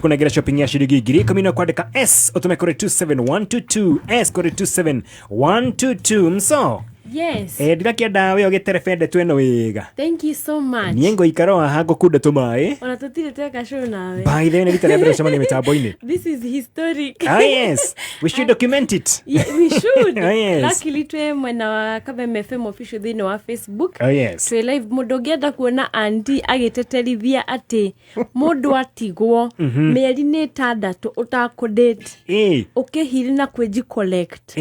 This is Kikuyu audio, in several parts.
Kunengera shopping ya ciringi 10,000 na kwandĩka S ũtũme kũrĩ 27122, S kũrĩ 27122 mso. Yes. Ndirakĩenda we ũgĩterebe ndeto ĩno wega. Thank you so much. Niĩ ngũikara o haha ngũkunde tũmaĩ. Ona tũtirĩ tweka show nawe. By the way, nĩ rita rĩa mbere gũcemania mĩtambo-inĩ. This is historic. Ah, yes, we should document it. Yeah, we should. Oh, yes. Luckily twĩ mwena wa Kabeme FM official thĩinĩ wa Facebook. Oh, yes. Twĩ live, mũndũ ũngĩenda kuona auntie agĩteterithia atĩ mũndũ atigwo mĩeri nĩ 6 ũtakũdate, ũkĩhiri na kwĩji collect.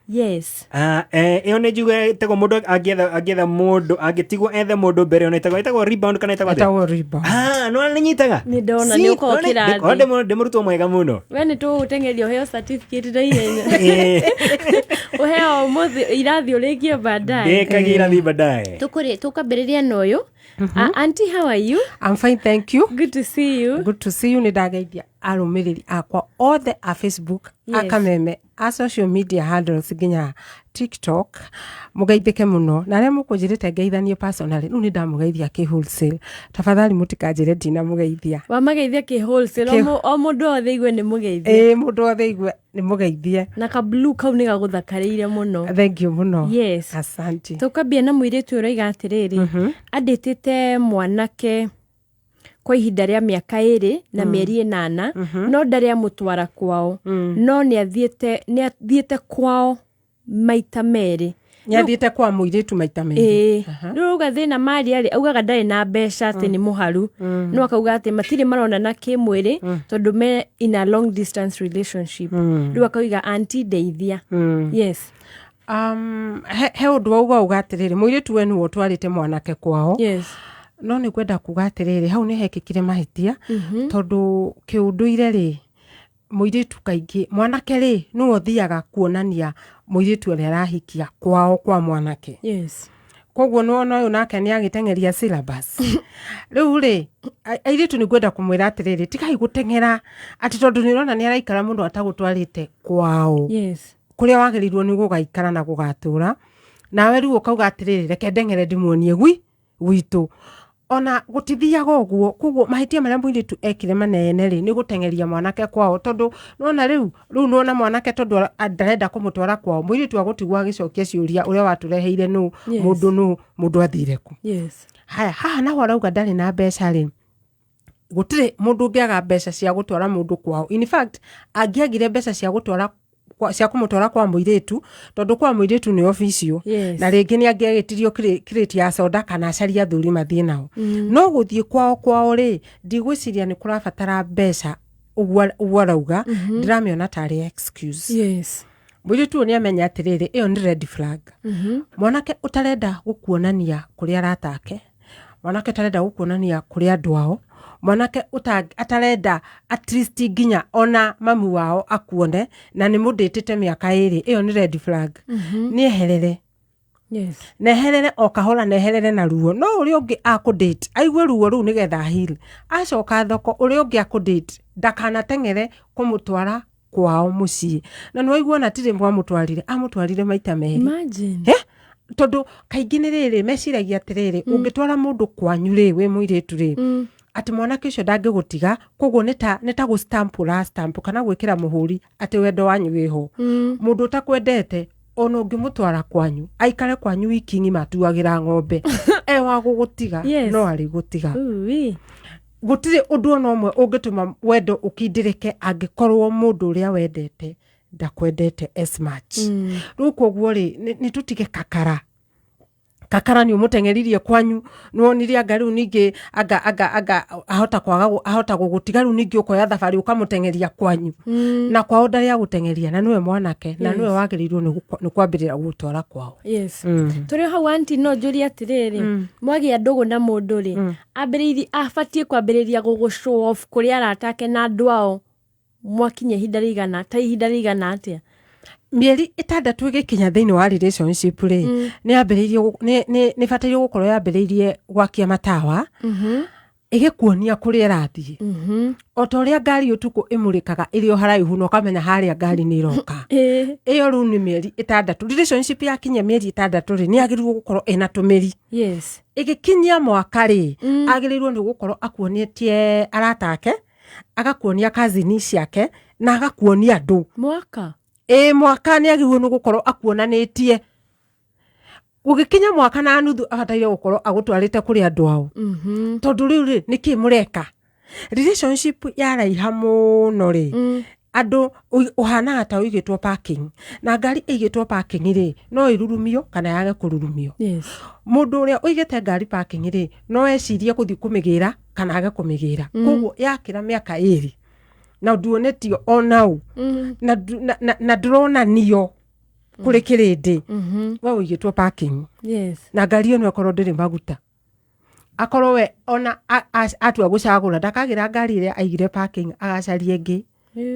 Yes. Ah, ĩyo nĩ njuge ĩtagwo mũndũ angĩetha mũndũ angĩtigwo ethe mũndũ mbere ĩyo ĩtagwo rebound kana ĩtagwo atĩa? Ĩtagwo rebound. Ah, no nĩ nyitaga. Nĩ ndona, See, nĩ ũkorwo no kĩrathi. ndĩ mũrutwo mwega mũno. We nĩ tũgũteng'eria ũheo certificate na ihenya. Ũheo ũmũthĩ irathi ũrĩkie baadaye. Ndĩkagia irathi baadaye. Tũkambĩrĩria na ũyũ. Ah, auntie, how are you? I'm fine, thank you. Good to see you. Good to see you. Nĩ ndageithia arũmĩrĩri akwa othe a Facebook, a Kameme, a social media handles nginya TikTok. Mũgeithĩke mũno. Na arĩa mũkũnjĩrĩte ngeithanie personally, rĩu nĩ ndamũgeithia kĩ wholesale. Tafadhali mũtikanjĩre ndinamũgeithia. Wamageithia kĩ wholesale, o mũndũ othe igue nĩ mũgeithie. Ĩĩ, mũndũ othe igue nĩ mũgeithie. Na ka blue kau nĩ gagũthakarĩire mũno. Thank you mũno. Yes. Asante. Tũkambia na mũirĩtu ũrauga atĩrĩrĩ, andĩtĩte mwanake kwa ihinda rĩa mĩaka 2 na mĩeri 8, no ndarĩ amũtwara kwao, no nĩ athiĩte kwao maita 2. Nĩ athiĩte kwa mũirĩtu maita 2. Ĩĩ, rĩu auga thĩna maria rĩ, augaga ndarĩ na mbeca, atĩ nĩ mũharu, no akauga atĩ matirĩ maronana kĩmwĩrĩ tondũ me in a long distance relationship. Rĩu akauga, "Auntie, ndeithia." Yes. He ũndũ wauga, uga atĩrĩrĩ, mũirĩtu we nĩwe ũtwarĩte mwanake kwao. No nĩ ngwenda kuga atĩrĩrĩ, hau nĩ hekĩkire mahĩtia, tondũ kĩũndũire rĩ, mũirĩtu kaingĩ, mwanake rĩ, nĩwe ũthiaga kuonania mũirĩtu ũrĩa arahikia kwao kwa mwanake. Koguo nĩwona ũyũ nake nĩ agĩteng'eria syllabus. Rĩu rĩ, airĩtu, nĩ ngwenda kũmwĩra atĩrĩrĩ, tigai gũteng'era atĩ tondũ nĩ ũrona nĩ araikara mũno atagũtwarĩte kwao, kũrĩa wagĩrĩirwo nĩ gũgaikara na gũgatũra. Nawe rĩu ũkauga atĩrĩrĩ, reke ndeng'ere ndĩmuonie gwitũ. Ona gũtithiaga ũguo. Koguo mahĩtia marĩa mũirĩtu ekire manene rĩ, nĩ gũteng'eria mwanake kwao, tondũ nona rĩu nona mwanake tondũ ndarenda kũmũtwara kwao, mũirĩtu agũtigwo agĩcokia ciũria, ũrĩa watũreheire nũ? Mũndũ nũ? Mũndũ athire kũ? Haya, haha naho arauga ndarĩ na mbeca rĩ, gũtirĩ mũndũ ũngĩaga mbeca cia gũtwara mũndũ kwao. In fact, angĩagire mbeca cia kũmũtwara kwa mũirĩtu, tondũ kwa mũirĩtu nĩ official, na rĩngĩ nĩ angĩagĩtirio crate ya soda kana acarie athuri mathiĩ nao. No gũthiĩ kwao kwao rĩ, ndigwĩciria nĩ kũrabatara mbeca ũguo arauga. Ndĩramĩona tarĩ excuse. Mũirĩtu ũyũ nĩ amenya atĩrĩrĩ, ĩyo nĩ red flag. Mwanake ũtarenda gũkuonania kũrĩa arata ake, mwanake ũtarenda gũkuonania kũrĩa andũ ao, mwanake atarenda at least nginya ona mami wao akuone, na nĩ mũndĩtĩte mĩaka 2, ĩyo nĩ red flag. Nĩ eherere. Neherere o kahora, neherere na ruo. No ũrĩa ũngĩ akũdate aigue ruo rũu nĩgetha heal, acoka thoko. Ũrĩa ũngĩ akũdate ndakanateng'ere kũmũtwara kwao mũciĩ. Na nĩ waigua ona tirĩ mwamũtwarire, amũtwarire maita 2. Imagine. Eh? Tondũ kaingĩ nĩ rĩrĩ meciragia atĩrĩrĩ, ũngĩtwara mũndũ kwanyu rĩ, wĩ mũirĩtu rĩ, atĩ mwanake ũcio ndangĩgũtiga. Koguo nĩ ta gũ stamp, ũra stamp kana gwĩkĩra mũhũri atĩ wendo wanyu wĩho. Mũndũ ũtakwendete, ona ũngĩmũtwara kwanyu aikare kwanyu wiki ng'ima atuagĩra ng'ombe, e wa gũgũtiga, no arĩ gũtiga. Ui. Gũtirĩ ũndũ ona ũmwe ũngĩtũma wendo ũkindĩrĩke angĩkorwo mũndũ ũrĩa wendete ndakwendete as much. Rĩu koguo rĩ, nĩ tũtige kakara kakara. Nĩ ũmũteng'eririe kwanyu, nĩwonire anga rĩu ningĩ anga ahota kwaga ahota gũgũtiga. Rĩu ningĩ ũkoya thabarĩ ũkamũteng'eria kwanyu, na kwao ndarĩ agũteng'eria, na nĩwe mwanake na nĩwe wagĩrĩirwo nĩ kwambĩrĩra gũtwara kwao. Yes, tũrĩ hau, auntie, no njũrie atĩrĩrĩ, mwagĩa ndũgũ na mũndũ rĩ, ambĩrĩirie, abatiĩ kwambĩrĩria gũgũ show off kũrĩ arata ake na andũ ao mwakinya ihinda rĩigana ta ihinda rĩigana atĩa? Mĩeri 6 ĩgĩkinya thĩinĩ wa relationship rĩ, nĩ yambĩrĩirie nĩ bataire gũkorwo yambĩrĩirie gwakia matawa, ĩgĩkuonia kũrĩa ĩrathiĩ, o ta ũrĩa ngari ũtukũ ĩmũrĩkaga ĩrĩ o haraihu na ũkamenya harĩa ngari nĩ ĩroka. Ĩyo rĩu nĩ mĩeri 6. Relationship yakinya mĩeri 6 rĩ, nĩ yagĩrĩirwo gũkorwo ĩna tũmĩri. Ĩgĩkinyia mwaka rĩ, agĩrĩirwo nĩ gũkorwo akuonetie arata ake. Agakuonia cousin ciake na agakuonia andũ. Mwaka. Ĩ, mwaka nĩ agĩrĩirwo nĩ gũkorwo akuonanĩtie. Gũgĩkinya mwaka na nuthu, abataire gũkorwo agũtwarĩte kũrĩ andũ ao. Tondũ rĩu rĩ, nĩkĩ mũreka relationship yaraiha mũno rĩ? Andũ ũhanaga ta ũigĩtwo parking, na ngari ĩigĩtwo parking rĩ, no ĩrurumio kana yage kũrurumio. Mũndũ ũrĩa ũigĩte ngari parking rĩ, no ecirie gũthiĩ kũmĩgĩra kana age kũmĩgĩra. Koguo yakĩra mĩaka 2 na nduonetio onau na ndũronanio kũrĩ kĩrĩndĩ, we ũigĩtwo parking. Na ngari ĩno ĩkorwo ndĩrĩ maguta, akorwo we ona atua gũcagũra, ndakagĩra ngari ĩrĩa aigire parking, agacaria ĩngĩ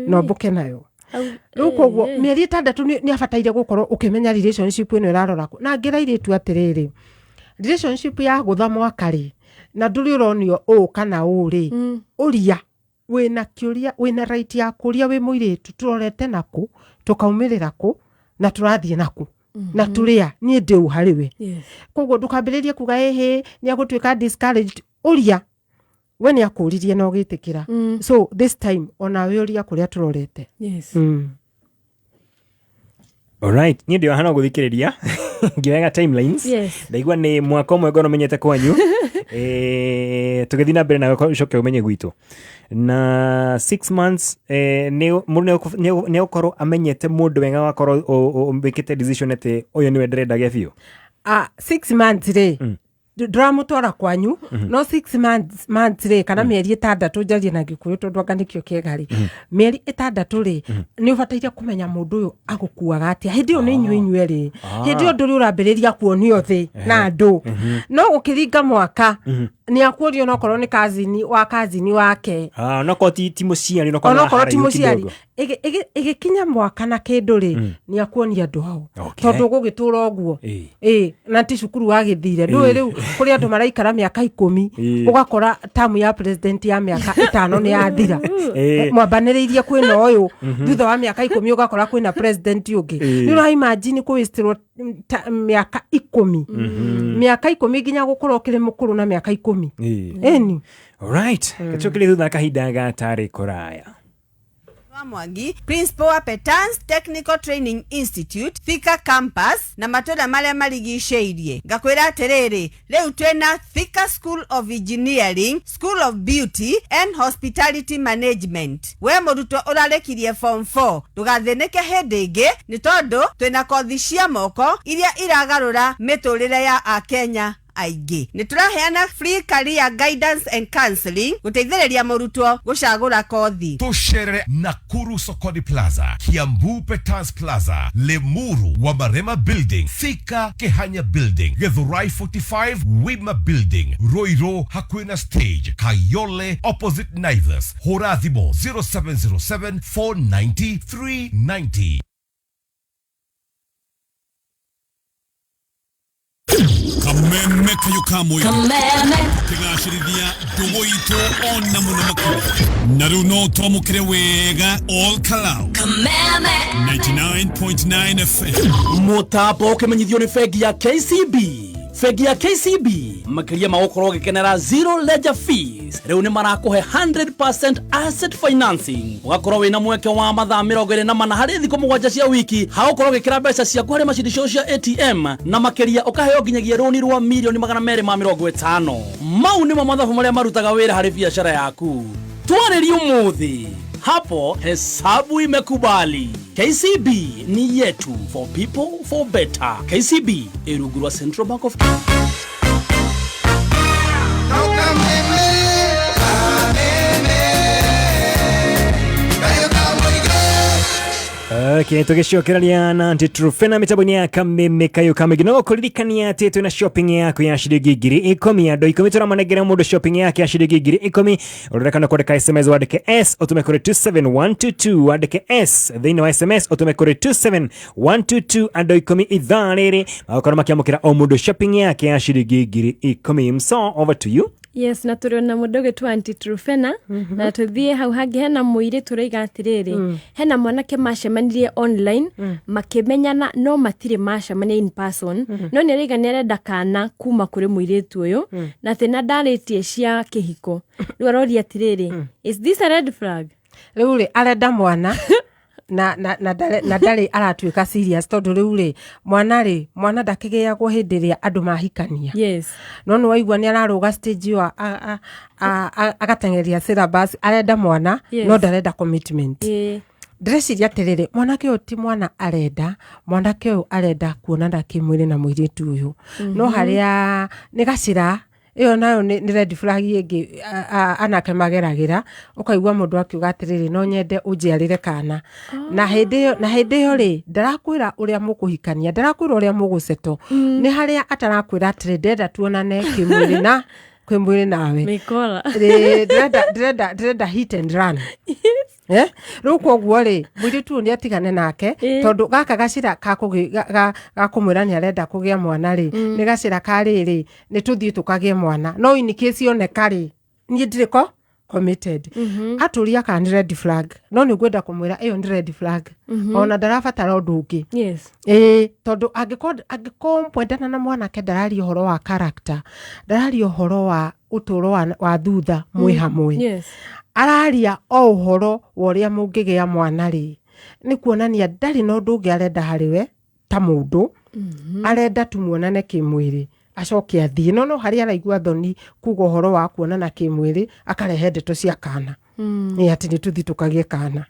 no mbũke nayo. Rĩu koguo mĩeri 6 nĩ abataire gũkorwo ũkĩmenya relationship ĩno ĩrarora kũ. Na ngĩra airĩtu atĩrĩrĩ, relationship ya gũtha mwaka rĩ, na ndũrĩ ũronio ũũ kana ũũ rĩ, ũria wĩna kĩũria, wĩna right ya kũria wĩ mũirĩtu, tũrorete nakũ, tũkaumĩrĩra kũ, na tũrathiĩ nakũ, na tũrĩa niĩ ndĩ ũ harĩ we? Koguo ndũkambĩrĩrie kuga ĩhĩ nĩ agũtuĩka discouraged. Ũria, we nĩ akũririe na ũgĩtĩkĩra. So this time onawe ũria kũrĩa tũrorete. Alright, niĩ ndĩ o hana gũthikĩrĩria ngĩoyaga timelines. Ndaigua nĩ mwaka ũmwe ngorwo menyete kwanyu. Tũgĩthiĩ na mbere nawe ũcoke ũmenye gwitũ na 6 months, nĩ mũndũ nĩ egũkorwo amenyete mũndũ wega, wakorwo wĩkĩte decision atĩ ũyũ nĩwe ndĩrenda gĩa biũ. Ah, 6 months rĩ, ndũramũtwara kwanyu, no 6 months rĩ, kana mĩeri 6, njarie na Gĩkũyũ tondũ anga nĩkĩo kĩega rĩ, mĩeri 6 rĩ, nĩ ũbataire kũmenya mũndũ ũyũ agũkuaga atĩa. Hĩndĩ ĩyo nĩ inyuĩ inyuĩ rĩ, hĩndĩ ĩyo ndũrĩ ũrambĩrĩria kuonio thĩ na andũ. No gũkĩringa mwaka, nĩ akuorio onokorwo nĩ cousin wa cousin wake. Ah, onokorwo ti mũciari, onokorwo nĩ onokorwo ti haraihu mũciari. kidogo. Ĩgĩkinya mwaka na kĩndũ rĩ, nĩ akuonia andũ hau. Tondũ gũgĩtũra ũguo, ĩ na ti cukuru wagĩthire, ndũĩ rĩu kũrĩ andũ maraikara mĩaka 10, ũgakora tamu ya president ya mĩaka 5 nĩ yathira. Mwambanĩrĩirie kwĩna ũyũ, thutha wa mĩaka 10 ũgakora kwĩna president ũngĩ. Nĩ ũra imagine kũwĩstirwo mĩaka 10, mĩaka 10, nginya gũkorwo ũkĩrĩ mũkũrũ na mĩaka 10? Ĩni. Alright, gĩcokere thutha kahinda gatarĩ kũraya. Wa Mwangi, principal wa Petans Technical Training Institute, Thika Campus na matũra marĩa marigicĩirie. Ngakwĩra atĩrĩrĩ, rĩu twĩna Thika School of Engineering, School of Beauty and Hospitality Management. We mũrutwo ũrarĩkirie form 4, ndũgathĩnĩke hĩndĩ ĩngĩ, nĩ tondũ twĩna kothi cia moko iria iragarũra mĩtũrĩre ya Akenya aingĩ. Nĩ tũraheana free career guidance and counseling gũteithĩrĩria mũrutwo gũcagũra kothi. Tusherere Nakuru Sokoni Plaza, Kiambu Petans Plaza, Limuru Wamarema Building, Thika Kehanya Building, Githurai 45 Wima Building, Ruiru Hakuina Stage, Kayole opposite Naivas. Hũra thimũ 0707 490 390. Kameme kayo kamwe kĩgacĩrithia ndũgũ itũ ona mũno makĩria, na rĩu no twamũkĩre wega all Kalau 99.9 FM. Mũtambo ũkĩmenyithio nĩ bengi ya KCB. Bengi ya KCB, makĩria ma gũkorwo ũgĩkenera zero ledger fees, rĩu nĩ marakũhe 100% asset financing, ũgakorwo wĩna mweke wa mathaa 24 harĩ thikũ 7 cia wiki hagũkorwo ũgĩkĩra mbeca ciaku harĩ macini ciao cia ATM, na makĩria ũkaheo nginyagia rũni rwa mirioni 250. Mau nĩmo mathabu marĩa marutaga wĩra harĩ biacara yaku. Twarĩrie ũmũthĩ hapo, hesabu imekubali. KCB ni yetu, for people, for better. KCB ĩrungu rwa Central Bank of Kenya. Kameme, kameme, kayo kamũingĩ. Okay, tũgĩcokereria na Aunty Truphena mĩtambo-inĩ ya Kameme kayo kamĩngĩ, no kũririkania atĩ twĩna shopping yaku ya ciringi 10,000. Andũ 10 tũramanengera mũndũ shopping yake ya ciringi 10,000. Ũrĩrekana kwandĩka SMS, wandĩke S ũtũme kũrĩ 27122. Wandĩke S thĩinĩ wa SMS ũtũme kũrĩ 27122. Andũ 10 ithaa rĩrĩ magakorwo makĩamũkĩra o mũndũ shopping yake ya ciringi 10,000. So over to you. Yes, na tũrĩ ona mũndũ ũgĩtwo Aunty Truphena, na tũthiĩ hau hangĩ. Hena mũirĩtu ũroiga atĩrĩrĩ, hena mwanake macemanirie Macemanirie online, makĩmenyana, no matirĩ macemania in person. No nĩ araiga nĩ arenda kana kuma kũrĩ mũirĩtu ũyũ, na atĩ na ndarĩtie cia kĩhiko. Rĩu aroria atĩrĩrĩ, is this a red flag? Rĩu rĩ, arenda mwana na ndarĩ aratuĩka serious, tondũ rĩu rĩ, mwana rĩ, mwana ndakĩgĩagwo hĩndĩ ĩrĩa andũ mahikania. No nĩ waigua nĩ ararũga stage ĩyo agateng'eria syllabus, arenda mwana, no ndarenda commitment. Ndĩreciria atĩrĩrĩ, mwanake ũyũ ti mwana arenda, mwanake ũyũ arenda kuonana kĩmwĩrĩ na mũirĩtu ũyũ. No harĩa nĩ gacĩra ĩyo nayo nĩ red flag ĩngĩ anake mageragĩra, ũkaigua mũndũ akiuga atĩrĩrĩ, no nyende ũnjiarĩre kana, na hĩndĩ ĩyo rĩ, ndarakwĩra ũrĩa mũkũhikania, ndarakwĩra ũrĩa mũgũceto, nĩ harĩa atarakwĩra atĩrĩ, ndĩrenda tuonane kĩmwĩrĩ nawe. Mĩkora. Rĩ, ndĩrenda hit and run. Eh? Rĩu koguo rĩ, mũirĩtu ũyũ nĩ atigane nake, tondũ gaka gacĩra ga kũmwĩra nĩ arenda kũgĩa mwana rĩ, nĩ gacĩra ka rĩrĩ, nĩ tũthiĩ tũkagĩe mwana, no in case oneka rĩ, niĩ ndirĩ ko committed. Atũria kana nĩ red flag, no nĩ ngwenda kũmwĩra ĩyo nĩ red flag, ona ndarabatara ũndũ ũngĩ. Ĩĩ, tondũ angĩkorwo mwendana na mwanake, ndararia ũhoro wa character, ndararia ũhoro wa ũtũũro wa thutha mwĩ hamwe, araria o ũhoro wa ũrĩa mũngĩgĩa mwana rĩ, nĩ kuonania ndarĩ na ũndũ ũngĩ arenda harĩ we ta mũndũ. Arenda tu muonane kĩmwĩrĩ, acoke athiĩ. No harĩa araigua thoni kuga ũhoro wa kuonana kĩmwĩrĩ, akarehe ndeto cia kana, nĩ atĩ nĩ tũthiĩ tũkagĩe kana.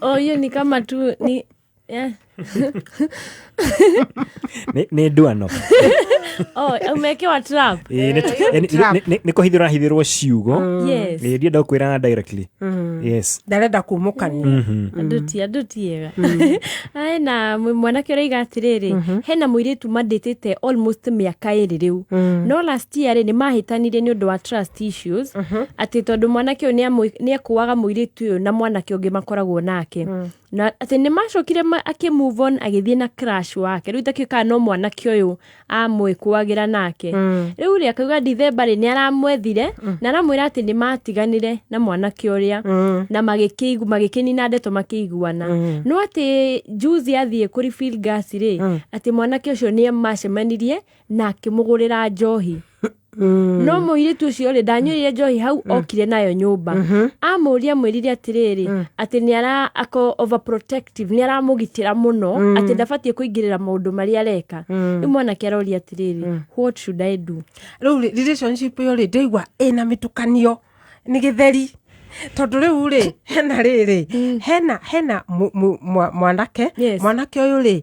Oh, hiyo ni kama tu ni, yeah. Nĩ nduano. Oh, umewekewa trap. Ĩĩ, Ĩyo nĩ trap. Nĩ kũhithĩrwo arahithĩrwo ciugo. Ĩĩ, ndienda gũkwĩra directly, yes. Ndarenda kumũkania. Andũ ti ega. Hena mwanake ũraiga atĩrĩrĩ, hena mũirĩtu mandĩtĩte almost mĩaka 2 rĩu, no last year rĩ, nĩ mahĩtanirie nĩ ũndũ wa trust issues, atĩ tondũ mwanake ũyũ nĩ ekuaga mũirĩtu ũyũ na mwanake ũngĩ makoragwo nake, na atĩ nĩ macokire akĩ move on, agĩthiĩ na crush wake. Rĩu itakĩũĩ kana no mwanake ũyũ amwĩkũagĩra nake. Rĩu rĩ, akauga Dithemba rĩ, nĩ aramwethire na aramwĩra atĩ nĩ matiganire na mwanake ũrĩa na magĩkĩnina ndeto, makĩiguana, no atĩ juzi athiĩ kũ refill gas rĩ, atĩ mwanake ũcio nĩ macemanirie na akĩmũgũrĩra njohi, no mũirĩtu ũcio rĩ, ndanyuire njohi hau, okire nayo nyũmba. Amũria, mwĩrire atĩrĩrĩ, atĩ nĩ ara ako overprotective, nĩ aramũgitĩra mũno, atĩ ndabatiĩ kũingĩrĩra maũndũ marĩa areka. Rĩu mwanake aroria atĩrĩrĩ, what should I do? Rĩu rĩ, relationship ĩyo rĩ, ndĩigua ĩna mĩtukanio, nĩ gĩtheri, tondũ rĩu rĩ, hena rĩrĩ, hena mwanake. Mwanake ũyũ rĩ,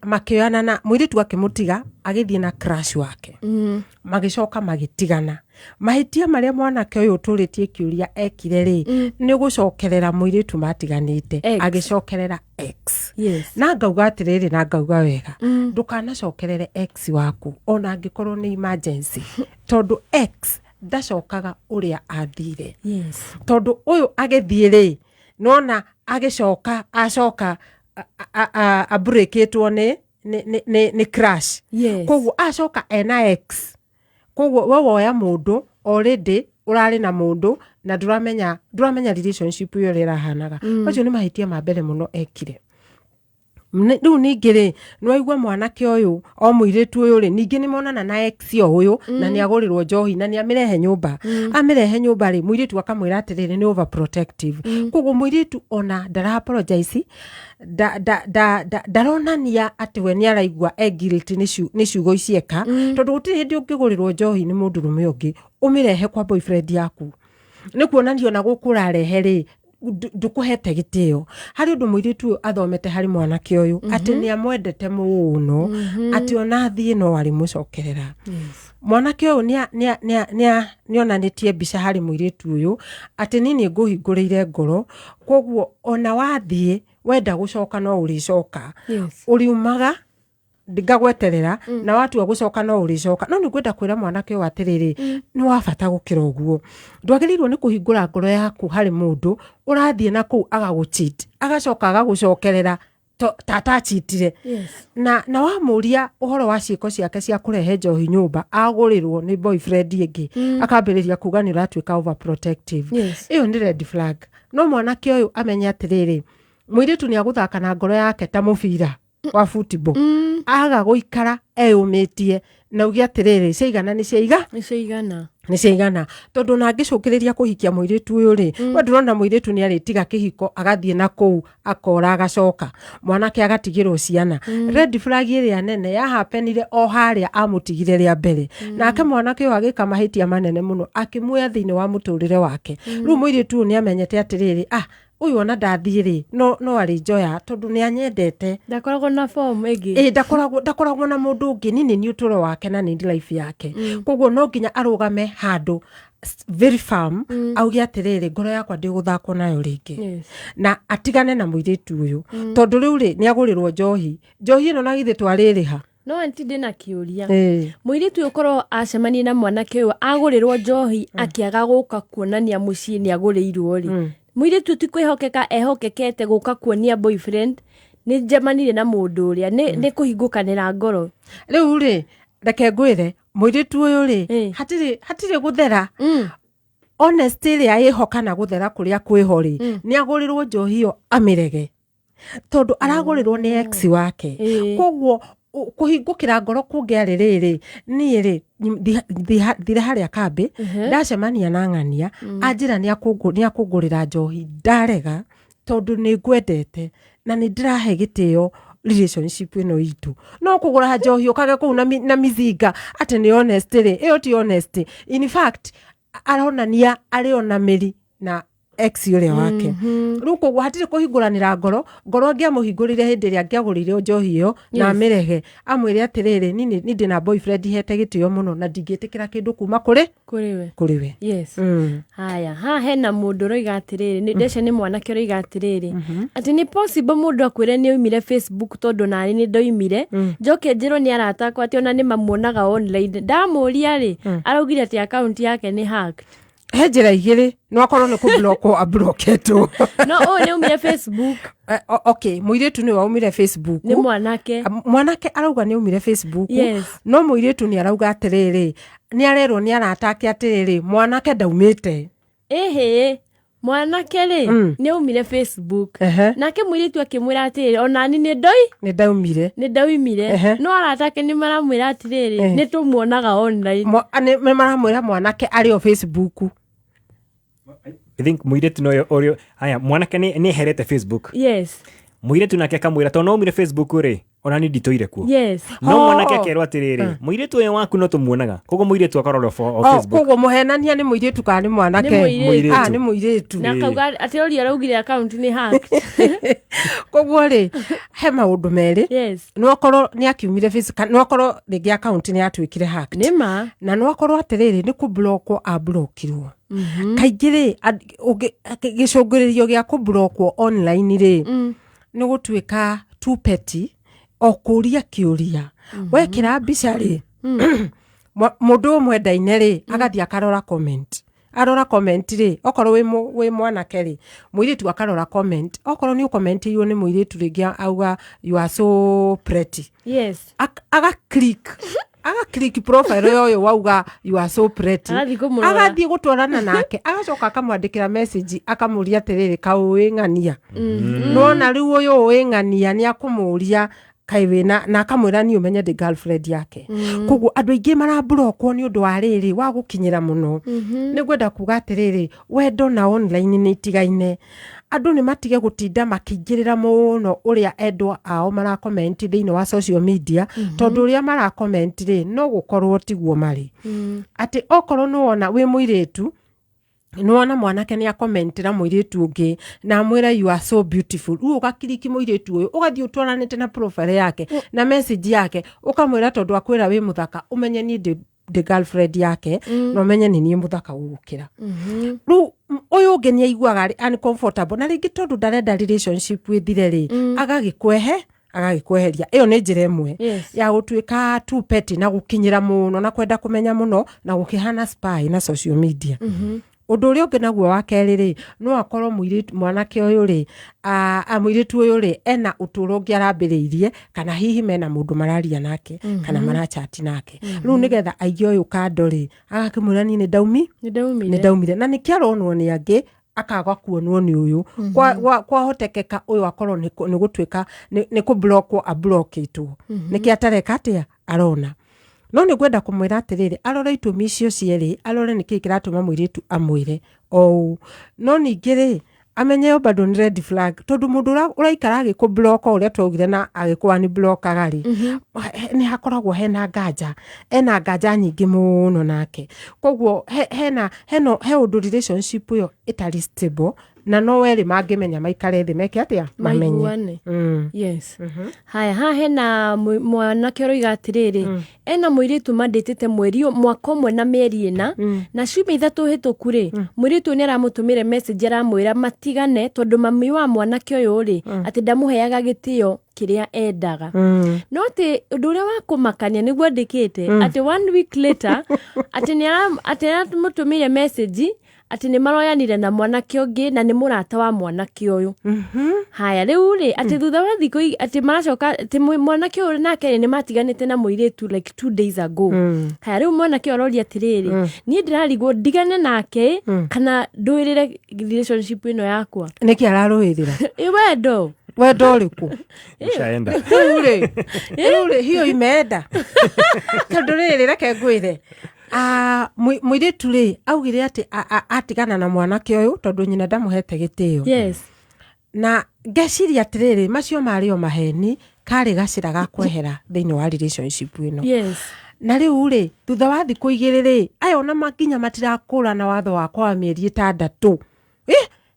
makĩoyana na mũirĩtu, akĩmũtiga agĩthiĩ na crush wake, magĩcoka magĩtigana. Mahĩtia marĩa mwanake ũyũ ũtũrĩtie kĩũria ekire rĩ, nĩ gũcokerera mũirĩtu matiganĩte. Ex. Agĩcokerera ex. Na ngauga atĩrĩrĩ, na ngauga wega, ndũkanacokerere ex waku ona angĩkorwo nĩ emergency, tondũ ex ndacokaga ũrĩa athire. Tondũ ũyũ agĩthiĩ rĩ, nona agĩcoka, acoka aburekĩtwo nĩ crush. Koguo acoka ena ex. Koguo we woya mũndũ already ũrarĩ na mũndũ na ndũramenya relationship ĩyo ũrĩa ĩrahanaga. Macio nĩ mahĩtia ma mbere mũno ekire. Rĩu ningĩ rĩ, nĩwaigua mwanake ũyũ o mũirĩtu ũyũ rĩ, ningĩ nĩ monana na ex o ũyũ, na nĩ agũrĩrwo njohi na nĩ amĩrehe nyũmba. Amĩrehe nyũmba rĩ, mũirĩtu akamwĩra atĩrĩrĩ, nĩ overprotective. Koguo mũirĩtu ona ndara apologize, ndaronania atĩ we nĩ araigua e guilty nĩ ciugo ici eka, tondũ gũtirĩ hĩndĩ ũngĩgũrĩrwo njohi nĩ mũndũrũme ũngĩ ũmĩrehe kwa boyfriend yaku, nĩ kuonania ona gũkũ ũrarehe rĩ, ndũkũhete gĩtĩo. Harĩ ũndũ mũirĩtu ũyũ athomete harĩ mwanake ũyũ, atĩ nĩ amwendete mũno, atĩ ona athiĩ no arĩmũcokerera. Mwanake ũyũ nĩonanĩtie mbica harĩ mũirĩtu ũyũ atĩ niĩ nĩ ngũhingũrĩire ngoro, koguo ona wathiĩ wenda gũcoka no ũrĩcoka. Ũriumaga ngagweterera, na watua gũcoka no ũrĩcoka. No nĩ ngwenda kwĩra mwanake ũyũ atĩrĩrĩ, nĩ wa bata gũkĩra ũguo. Ndwagĩrĩirwo nĩ kũhingũra ngoro yaku harĩ mũndũ ũrathiĩ na kũu agagũcheat, agacoka agagũcokerera ta atachitire. Na wamũria ũhoro wa ciĩko ciake cia kũrehe njohi nyũmba agũrĩrwo nĩ boyfriend ĩngĩ, akambĩrĩria kuga nĩ ũratuĩka overprotective. Ĩyo nĩ red flag. No mwanake ũyũ amenye atĩrĩrĩ, Mũirĩtu nĩ agũthaka na ngoro yake ta mũbira wa football. Aga gũikara eyũmĩtie na uge atĩrĩrĩ, ciaigana nĩ ciaiga. Nĩ ciaigana. Nĩ ciaigana, tondũ ona angĩcũkĩrĩria kũhikia mũirĩtu ũyũ rĩ, we ndũrona mũirĩtu nĩ arĩtiga kĩhiko agathiĩ na kũu akora agacoka mwanake agatigĩrwo ciana. Red flag ĩrĩa nene yahapenire o harĩa amũtigire rĩa mbere, nake mwanake ũyũ agĩka mahĩtia manene mũno akĩmuoya thĩinĩ wa mũtũrĩre wake. Rĩu mũirĩtu ũyũ nĩ amenyete atĩrĩrĩ, ah, ũyũ ona ndathiĩ rĩ, no arĩ njoya tondũ nĩ anyendete. Ndakoragwo na form ĩngĩ. Ĩ, ndakoragwo na mũndũ ũngĩ, ni nĩ ũtũro wake na nĩ life yake. Koguo no nginya arũgame handũ very firm, auge atĩrĩrĩ, ngoro yakwa ndĩgũthakwo nayo rĩngĩ, na atigane na mũirĩtu ũyũ, tondũ rĩu rĩ, nĩ agũrĩrwo njohi, njohi ĩno na githĩ twarĩrĩha. No anti, ndĩna kĩũria. Mũirĩtu ũyũ korwo acemanie na mwanake ũyũ agũrĩrwo njohi akĩaga gũka kuonania mũciĩ nĩ agũrĩirwo rĩ, mũirĩtu ti kwĩhokeka ehokekete gũka kuonia boyfriend nĩ njemanire na mũndũ ũrĩa nĩ kũhingũkanĩra ngoro? Rĩu rĩ, reke ngwĩre, mũirĩtu ũyũ rĩ, hatirĩ gũthera. Honest ĩrĩa ĩho kana gũthera kũrĩa kwĩho rĩ, nĩ agũrĩrwo njohi ĩyo amĩrege, tondũ aragũrĩrwo nĩ ex wake. Koguo kũhingũkĩra ngoro kũngĩarĩ rĩrĩ, niĩ rĩ, thire harĩa kambĩ ndacemania na ng'ania anjĩra nĩ akũngũrĩra njohi, ndarega tondũ nĩ ngwendete na nĩ ndĩrahe gĩtĩo relationship ĩno itũ. No kũgũra njohi ũkage kũu na mizinga atĩ nĩ honest rĩ, ĩyo ti honest. In fact, aronania arĩ ona mĩri na ex ũrĩa wake. Rĩu koguo hatirĩ kũhingũranĩra ngoro. Ngoro angĩamũhingũrĩre hĩndĩ ĩrĩa angĩagũrĩire njohi ĩyo na amĩrege, amwĩre atĩrĩrĩ, ni ndĩna boyfriend hete gĩtĩo mũno na ndingĩtĩkĩra kĩndũ kuma kũrĩ kũrĩ we. Kũrĩ we. Haya, haha hena mũndũ ũroiga atĩrĩrĩ, ndeca nĩ mwanake ũroiga atĩrĩrĩ, atĩ nĩ possible mũndũ akwĩre nĩ oimire Facebook, tondũ nani nĩ ndoimire, njoke njĩrwo nĩ arata akwa atĩ ona nĩ mamuonaga online, ndamũria rĩ, araugire atĩ account yake nĩ hacked. He njĩra igĩrĩ, no akorwo nĩ kũblokwo abloketwo. No ũyũ nĩ aumire Facebook. Okay, mũirĩtu nĩ waumire Facebook. Nĩ mwanake. Mwanake arauga nĩ aumire Facebook. No mũirĩtu nĩ arauga atĩrĩrĩ, nĩ arerwo nĩ arata ake atĩrĩrĩ, mwanake ndaumĩte. Ĩhĩ, mwanake rĩ, nĩ aumire Facebook. Nake mũirĩtu akĩmwĩra atĩrĩrĩ, onani nĩ ndoi Nĩ ndaumire. Nĩ ndaumire. No arata ake nĩ maramwĩra atĩrĩrĩ, nĩ tũmuonaga online. Nĩ maramwĩra mwanake arĩ o Facebook. I think mũirĩtu noyo ũrĩa aya mwanake nĩ eherete Facebook. Mũirĩtu nake akamwĩra tondũ no umire Facebook rĩ, ona ni nditũire kuo. No mwanake akerwo atĩrĩrĩ, mũirĩtu ũyũ waku no tũmuonaga, koguo mũirĩtu akorwo o Oh, Facebook. Koguo mũhenania nĩ mũirĩtu kana nĩ mwanake? Nĩ mũirĩtu. Ah, nĩ mũirĩtu. Na akauga atĩ ũrĩa araugire account nĩ hacked. Koguo rĩ, he maũndũ merĩ. No akorwo nĩ akiumire Facebook, no akorwo rĩngĩ account nĩ yatuĩkire hacked. Nĩ ma. Na no akorwo atĩrĩrĩ, nĩ kũblokwo ablokirwo. Kaingĩ rĩ, gĩcũngĩrĩrio gĩa kũblokwo online rĩ, nĩ gũtuĩka too petty, o kũria kĩũria. Wekĩra mbica rĩ, mũndũ ũmwe mwendaine rĩ, agathiĩ akarora comment. Arora comment rĩ, okorwo wĩ mwanake rĩ, mũirĩtu akarora comment, okorwo nĩ ũkomentĩirwo nĩ mũirĩtu rĩngĩ auga, "You are so pretty." Aga click, aga click profile ya ũyũ wauga "You are so pretty." Agathiĩ kũmũrora. Agathiĩ gũtwarana nake, agacoka akamwandĩkĩra message akamũria atĩrĩrĩ, kaũĩ ng'ania? Nona rĩu ũyũ ũĩ ng'ania nĩ akũmũria kaĩ wĩna, na akamwĩra niĩ ũmenye ndĩ girlfriend yake. Koguo andũ aingĩ marablokwo nĩ ũndũ wa rĩrĩ wa gũkinyĩra mũno. Nĩ ngwenda kuga atĩrĩrĩ, wendo na online nĩ itigaine. Andũ nĩ matige gũtinda makĩingĩrĩra mũno ũrĩa endwa ao marakomenti thĩinĩ wa social media, tondũ ũrĩa marakomenti rĩ, no gũkorwo tiguo marĩ. Atĩ okorwo nĩ wona wĩ mũirĩtu, nĩwona mwanake nĩ akomentera mũirĩtu ũngĩ na amwĩra, "You are so beautiful," rĩu ũgakiriki mũirĩtu ũyũ, ũgathiĩ ũtwaranĩte na profile yake na message yake, ũkamwĩra tondũ akwĩra wĩ mũthaka, ũmenye niĩ ndĩ girlfriend yake, na ũmenye nĩ niĩ mũthaka gũgũkĩra. Rĩu ũyũ ũngĩ nĩ aiguaga arĩ uncomfortable, na rĩngĩ tondũ ndarenda relationship ĩthire rĩ, agagĩkweheria. Ĩyo nĩ njĩra ĩmwe ya gũtuĩka too petty na gũkinyĩra mũno na kwenda kũmenya mũno na gũkĩhana spy na social media. Ũndũ ũrĩa ũngĩ naguo wa kerĩ rĩ, no akorwo mũirĩtu, mwanake ũyũ rĩ, mũirĩtu ũyũ rĩ, ena ũtũũro ũngĩ arambĩrĩirie, kana hihi mena mũndũ mararia nake kana marachati nake. Rĩu nĩgetha aige ũyũ kando rĩ, agakĩmwĩra niĩ nĩ ndaumi Nĩ ndaumire. Nĩ ndaumire, na nĩkĩo aronwo nĩ angĩ. Akaga kuonwo nĩ ũyũ. Kwahotekeka ũyũ akorwo nĩ gũtuĩka nĩ kũblockwo, ablokĩtwo, nĩkĩ atareka atĩa arona. No nĩ ngwenda kũmwĩra atĩrĩrĩ, arore itũmi icio cierĩ, arore nĩkĩĩ kĩratũma mũirĩtu amwĩre o ũũ. No ningĩ rĩ, amenye ĩyo bado nĩ red flag, tondũ mũndũ ũraikara agĩkũblock ũrĩa twaugire na agĩkũ unblockaga rĩ, nĩ hakoragwo hena nganja, ena nganja nyingĩ mũno nake. Koguo hena heno he ũndũ relationship ĩyo ĩtarĩ stable, na no werĩ mangĩmenya maikare thĩ meke atĩa, mamenye. Maiguane. Yes. Haya, haha hena mwanake ũroiga atĩrĩrĩ, ena mũirĩtu mandĩtĩte mweri mwaka 1 na mĩeri 4, na ciumia 3 hĩtũku rĩ, mũirĩtu ũyũ nĩ aramũtũmĩre message aramwĩra matigane, tondũ mami wa mwanake ũyũ rĩ, atĩ ndamũheaga gĩtĩo kĩrĩa endaga. No atĩ ũndũ ũrĩa wa kũmakania nĩguo andĩkĩte atĩ one week later atĩ nĩ aramũtũmĩire message atĩ nĩ maroyanire na mwanake ũngĩ, na nĩ mũrata wa mwanake ũyũ. Haya, rĩu rĩ, atĩ thutha wa thikũ atĩ maracoka atĩ mwanake ũyũ nake rĩ, nĩ matiganĩte na mũirĩtu like 2 days ago. Haya, rĩu mwanake ũyũ aroria atĩrĩrĩ, niĩ ndĩrarigwo ndigane nake kana ndũĩrĩre relationship ĩno yakwa. Nĩkĩ ararũĩrĩra? Ĩ wendo. Wendo ũrĩkũ? Ushaenda. Rĩu rĩ hiyo imeenda, tondũ rĩrĩ, reke ngwĩre, mũirĩtu rĩ augire atĩ atigana na mwanake ũyũ tondũ nyina ndamũhete gĩtĩo. Na ngeciria atĩrĩrĩ, macio marĩ o maheni, karĩ gacĩra ga kwehera thĩinĩ wa relationship ĩno. Na rĩu rĩ, thutha wa thikũ 2 rĩ, aya ona nginya matirakũra na watho wakwa wa mĩeri 6,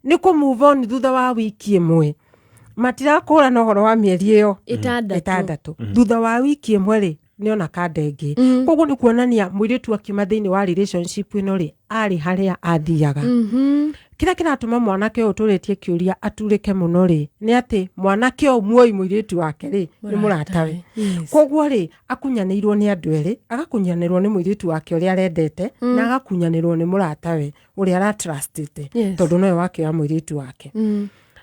nĩ kũ move on thutha wa wiki 1. Matirakũra na ũhoro wa mĩeri ĩyo 6. 6. Thutha wa wiki 1 rĩ, nĩona kanda ĩngĩ. Koguo nĩ kuonania mũirĩtu akiuma thĩinĩ wa relationship ĩno rĩ, arĩ harĩa athiaga. Kĩrĩa kĩratũma mwanake ũyũ ũtũrĩtie kĩũria aturĩke mũno rĩ, nĩ atĩ mwanake ũyũ muoi mũirĩtu wake rĩ, nĩ mũratawe. Koguo rĩ, akunyanĩirwo nĩ andũ erĩ, agakunyanĩrwo nĩ mũirĩtu wake ũrĩa arendete, na agakunyanĩrwo nĩ mũratawe ũrĩa aratrustĩte, tondũ nowe wakĩoya mũirĩtu wake.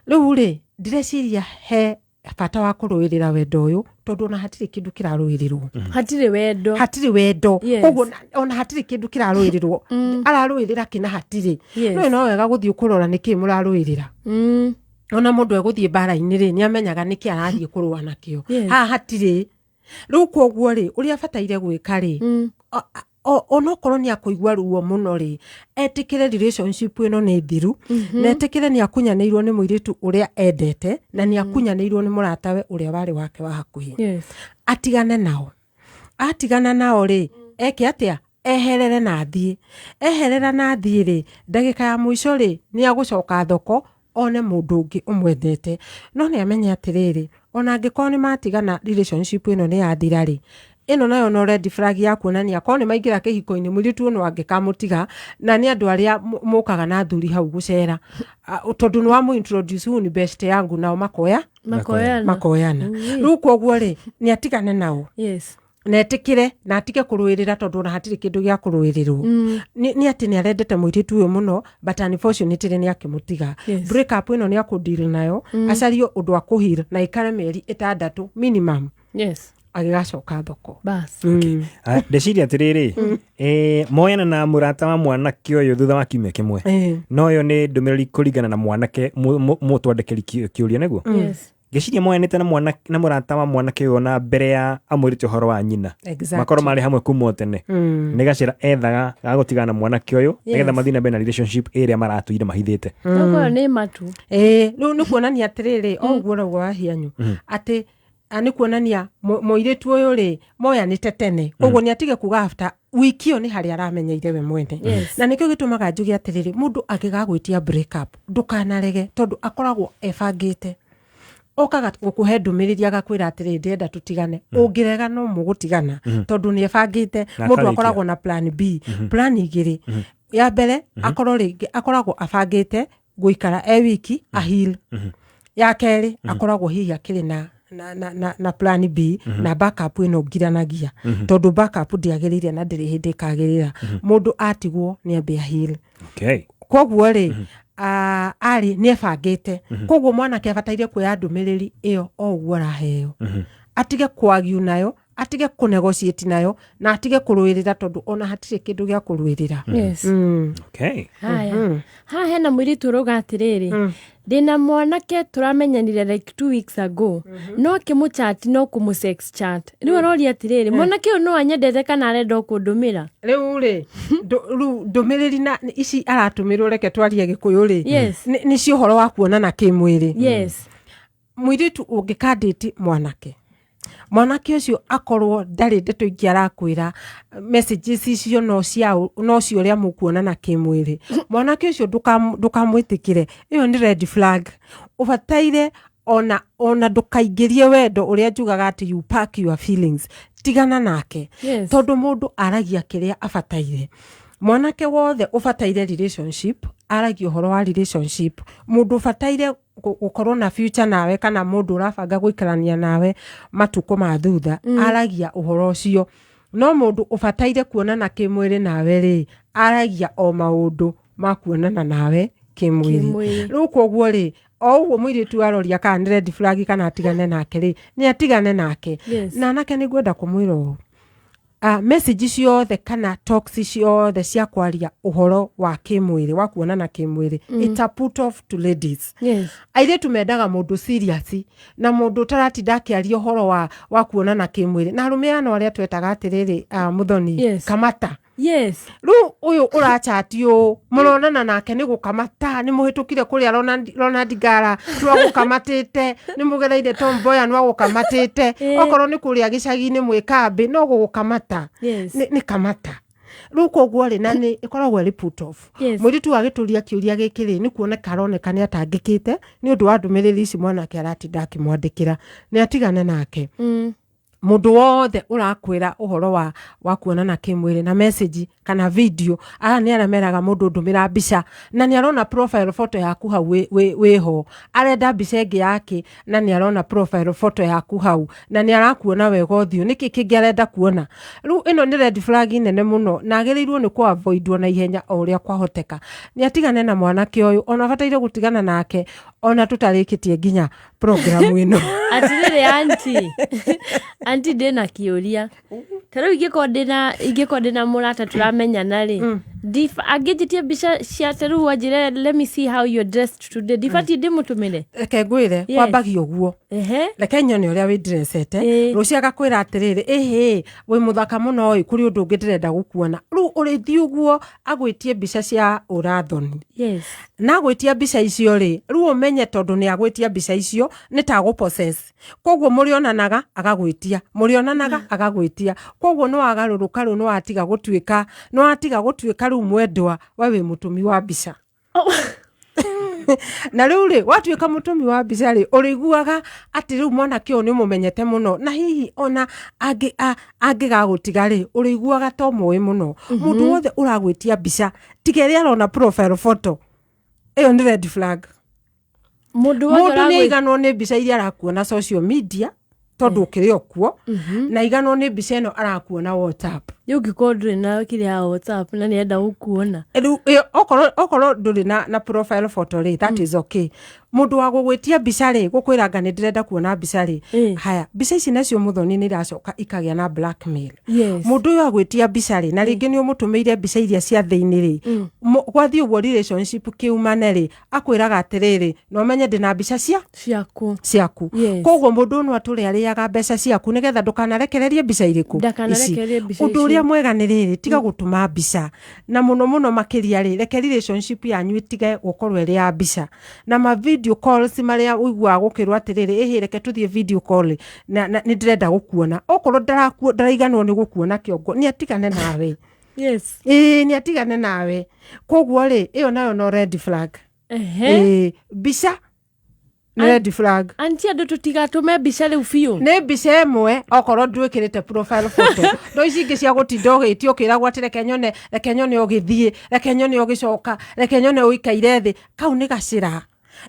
Rĩu rĩ, ndĩreciria he bata wa kũrũĩrĩra wendo ũyũ, tondũ ona hatirĩ kĩndũ kĩrarũĩrĩrwo. Hatirĩ wendo. Hatirĩ wendo. Koguo ona hatirĩ kĩndũ kĩrarũĩrĩrwo, ararũĩrĩra kĩna hatirĩ. No wega gũthiĩ kũrora nĩkĩ mũrarũĩrĩra. Ona mũndũ egũthiĩ mbara-inĩ rĩ, nĩ amenyaga nĩkĩ arathiĩ kũrũa nakĩo. Haha hatirĩ. Rĩu koguo rĩ, ũrĩa abataire gwĩka rĩ, onokorwo nĩ akũigua ruo mũno rĩ, etĩkĩre relationship ĩno nĩ thiru, na etĩkĩre nĩ akunyanĩirwo nĩ mũirĩtu ũrĩa endete, na nĩ akunyanĩirwo nĩ mũratawe ũrĩa warĩ wake wa hakuhĩ. Atigane nao. Atigana nao rĩ, eke atĩa? Eherere na athiĩ. Eherera na athiĩ rĩ, ndagĩka ya mũico rĩ, nĩ agũcoka thoko one mũndũ ũngĩ ũmwendete. No nĩ amenye atĩrĩrĩ, ona angĩkorwo nĩ matigana, relationship ĩno nĩ yathira rĩ, ĩno nayo no red flag ya kuonania korwo nĩ maingĩra kĩhiko-inĩ, mũirĩtu ũyũ no angĩkamũtiga, na nĩ andũ arĩa mũkaga na athuri hau gũcera, tondũ nĩ wamũ introduce, huyu ni best yangu, nao makoya. Makoyana. Makoyana. Rĩu koguo rĩ, nĩ atigane nao na etĩkĩre na atige kũrũĩrĩra, tondũ ona hatirĩ kĩndũ gĩa kũrũĩrĩrwo. Nĩ atĩ nĩ arendete mũirĩtu ũyũ mũno, but unfortunately nĩ akĩmũtiga. Break up ĩno nĩ akũdeal nayo, acarie ũndũ akũheal na ikare mĩeri 6 minimum, agĩgacoka thoko. Bas. Ndeciria atĩrĩrĩ, moyana na mũrata wa mwanake ũyũ thutha wa kiumia 1. No ĩyo nĩ ndũmĩrĩri kũringana na mwanake mũtwandĩkĩri kĩũria nĩguo. Ngĩciria moyanĩte na mwana na mũrata wa mwanake ũyũ na mbere ya amwĩrĩte ũhoro wa nyina. Makorwo marĩ hamwe kuma o tene. Nĩ gacĩra ethaga ga gũtigana na mwanake ũyũ, nĩgetha mathiĩ na mbere na relationship ĩrĩa maratũire mahithĩte. Tokorwo nĩ matu. Ĩĩ, rĩu nĩ kuonania atĩrĩrĩ, o ũguo ũrauga wahianyu, atĩ nĩ kuonania mũirĩtu ũyũ rĩ, moyanĩte tene. Koguo nĩ atige kuga after wiki ĩyo nĩ harĩa aramenyeire we mwene. Na nĩkĩo gĩtũmaga njuge atĩrĩrĩ, mũndũ angĩgagwĩtia break up, ndũkanarege, tondũ akoragwo ebangĩte, okaga gũkũhe ndũmĩrĩri agakwĩra atĩrĩ, ndĩrenda tũtigane. Ũngĩrega no mũgũtigana, tondũ nĩ ebangĩte. Na Mũndũ akarĩkia. akoragwo na plan B, plan 2. Ya mbere, akorwo rĩngĩ akoragwo abangĩte gũikara e wiki aheal. Ya kerĩ, akoragwo hihi akĩrĩ na plan B na backup ĩno ngiranagia, tondũ backup ndĩagĩrĩire na ndĩrĩ hĩndĩ ĩkagĩrĩra. Mũndũ atigwo nĩ ambe aheal. Koguo rĩ, arĩ nĩ ebangĩte. Koguo mwanake abataire kuoya ndũmĩrĩri ĩyo o ũguo araheo, atige kwagiu nayo. Atige kũnegotiate nayo na atige kũrũĩrĩra, tondũ ona hatirĩ kĩndũ gĩa kũrũĩrĩra. Okay. Haya, haha hena mũirĩtu ũrauga atĩrĩrĩ, ndĩna mwanake tũramenyanire like 2 weeks ago, no akĩmũchat no kũmũ sex chat. Rĩu aroria atĩrĩrĩ, mwanake ũyũ no anyendete kana arenda o kũndũmĩra? Rĩu rĩ, rĩu ndũmĩrĩri na ici aratũmĩrwo, reke twarie Gĩkũyũ rĩ, nĩ cio ũhoro wa kuonana kĩmwĩrĩ. Mũirĩtu ũngĩkandĩti mwanake, mwanake ũcio akorwo ndarĩ ndeto ingĩ arakwĩra, messages icio no cia no cio ũrĩa mũkuonana kĩmwĩrĩ, mwanake ũcio ndũkamwĩtĩkĩre. Ĩyo nĩ red flag. Ũbataire ona ndũkaingĩrie wendo ũrĩa njugaga atĩ you pack your feelings, tigana nake. Tondũ mũndũ aragia kĩrĩa abataire. Mwanake wothe ũbataire relationship aragia ũhoro wa relationship. Mũndũ ũbataire gũkorwo na future nawe, kana mũndũ ũrabanga gũikarania nawe matukũ ma thutha, aragia ũhoro ũcio. No mũndũ ũbataire kuonana kĩmwĩrĩ nawe rĩ, aragia o maũndũ ma kuonana nawe kĩmwĩrĩ. Kĩmwĩrĩ. Rĩu koguo rĩ, o ũguo mũirĩtu aroria kana nĩ red flag kana atigane nake rĩ, nĩ atigane nake. Na anake nĩ ngwenda kũmwĩra ũũ, message ciothe kana talks ciothe cia kwaria ũhoro wa kĩmwĩrĩ, wa kuonana kĩmwĩrĩ, it's a put off to ladies. Airĩtu mendaga mũndũ serious na mũndũ ũtaratinda akĩaria ũhoro wa kuonana kĩmwĩrĩ. Na arũme ano arĩa twetaga atĩrĩrĩ, Mũthoni, kamata. Rĩu ũyũ ũrachati ũũ mũronana nake nĩ gũkamata, nĩ mũhĩtũkire kũrĩa Ronald Ngara nĩwagũkamatĩte, nĩ mũgereire Tom Mboya nĩwagũkamatĩte, okorwo nĩ kũrĩa gĩcagi-inĩ mwĩ kambĩ no gũgũkamata. Nĩ kamata. Rĩu koguo rĩ, na nĩ ĩkoragwo ĩrĩ put off. Mũirĩtu agĩtũria kĩũria gĩkĩ rĩ, nĩ kuoneka aroneka nĩ atangĩkĩte nĩ ũndũ wa ndũmĩrĩri ici mwanake aratinda akĩmwandĩkĩra. Nĩ atigane nake. Mũndũ wothe ũrakwĩra ũhoro wa kuonana kĩmwĩrĩ na message kana video, aya nĩ arĩa meraga mũndũ ndũmĩra mbica, na nĩ arona profile photo yaku hau wĩho, arenda mbica ĩngĩ yake, na nĩ arona profile photo yaku hau, na nĩ arakuona wega ũthiũ, nĩkĩ kĩngĩ arenda kuona? Rĩu ĩno nĩ red flag nene mũno, na agĩrĩirwo nĩ kũ avoidwo na ihenya o ũrĩa kwahoteka. Nĩ atigane na mwanake ũyũ, ona abataire gũtigana nake ona tũtarĩkĩtie nginya program ĩno. Atirĩrĩ auntie, auntie, ndĩna kĩũria. Ta rĩu ingĩkorwo ndĩna mũrata tũramenyana rĩ, angĩnjĩtie mbica cia, ta rĩu anjĩre, "Let me see how you're dressed today," ndibatiĩ ndĩmũtũmĩre? Reke ngwĩre. Kwambagia ũguo. Reke nyone ũrĩa wĩndrecete. Rũciũ agakwĩra atĩrĩrĩ, ĩhĩ, wĩ mũthaka mũno ĩ, kũrĩ ũndũ ũngĩ ndĩrenda gũkuona. Rĩu ũrĩthiĩ ũguo agwĩtie mbica cia ũrathoni. Na agwĩtia mbica icio rĩ, rĩu ũmenye tondũ nĩ agwĩtia mbica icio nĩ ta gũ-possess. Koguo mũrĩonanaga agagwĩtia, mũrĩonanaga agagwĩtia, koguo nĩ wagarũrũka. Rĩu nĩ watiga gũtuĩka rĩu mwendwa, we wĩ mũtũmi wa mbica. Na rĩu rĩ, watuĩka mũtũmi wa mbica rĩ, ũrĩiguaga atĩ rĩu mwanake ũyũ nĩ ũmũmenyete mũno, na hihi ona angĩgagũtiga rĩ, ũrĩiguaga to mũĩ mũno. Mũndũ wothe ũragwĩtia mbica, tiga ĩrĩa arona profile photo, ĩyo nĩ red flag. Mũndũ wothe Mũndũ nĩ aiganwo nĩ mbica iria arakuona social media, tondũ ũkĩrĩ o kuo, na aiganwo nĩ mbica ĩno arakuona WhatsApp. Rĩu ũngĩkorwo ndũrĩ na kĩrĩa ya WhatsApp na nĩenda gũkuona? Rĩu okorwo ndũrĩ na profile photo rĩ, that is okay. Mũndũ wa gũgwĩtia mbica rĩ, gũkwĩra anga nĩ ndĩrenda kuona mbica rĩ, haya, mbica ici nacio, Mũthoni, nĩ iracoka ikagĩa na blackmail. Mũndũ ũyũ agwĩtia mbica rĩ, na rĩngĩ nĩ ũmũtũmĩire mbica iria cia thĩinĩ rĩ, gwathiĩ ũguo relationship kĩumane rĩ, akwĩraga atĩrĩrĩ, na ũmenye ndĩna mbica cia ciaku. Ciaku. Koguo mũndũ ũyũ no atũre arĩaga mbeca ciaku nĩgetha ndũkanarekererie mbica irĩkũ. Ndakanarekererie mbica Ũndũ icio. ũrĩa mwega nĩ rĩrĩ, tiga gũtũma mbica, na mũno mũno makĩria rĩ, reke relationship yanyu ĩtige gũkorwo ĩrĩ ya mbica na ma video calls marĩa ũiguaga gũkĩrwo atĩrĩrĩ, ĩhĩ, reke tũthiĩ video call na nĩ ndĩrenda gũkuona. Okorwo ndaraiganwo nĩ gũkuona kĩongo, nĩ atigane nawe. Ĩĩ, nĩ atigane nawe. Koguo rĩ, ĩyo nayo no red flag. Ĩĩ, mbica nĩ red flag. Auntie, andũ tũtigatũme mbica rĩu biũ. Nĩ mbica ĩmwe okorwo ndwĩkĩrĩte profile photo, no ici ingĩ cia gũtinda ũgĩtio ũkĩragwo atĩ reke nyone, reke nyone ũgĩthiĩ, reke nyone ũgĩcoka, reke nyone ũikaire thĩ, kau nĩ gacĩra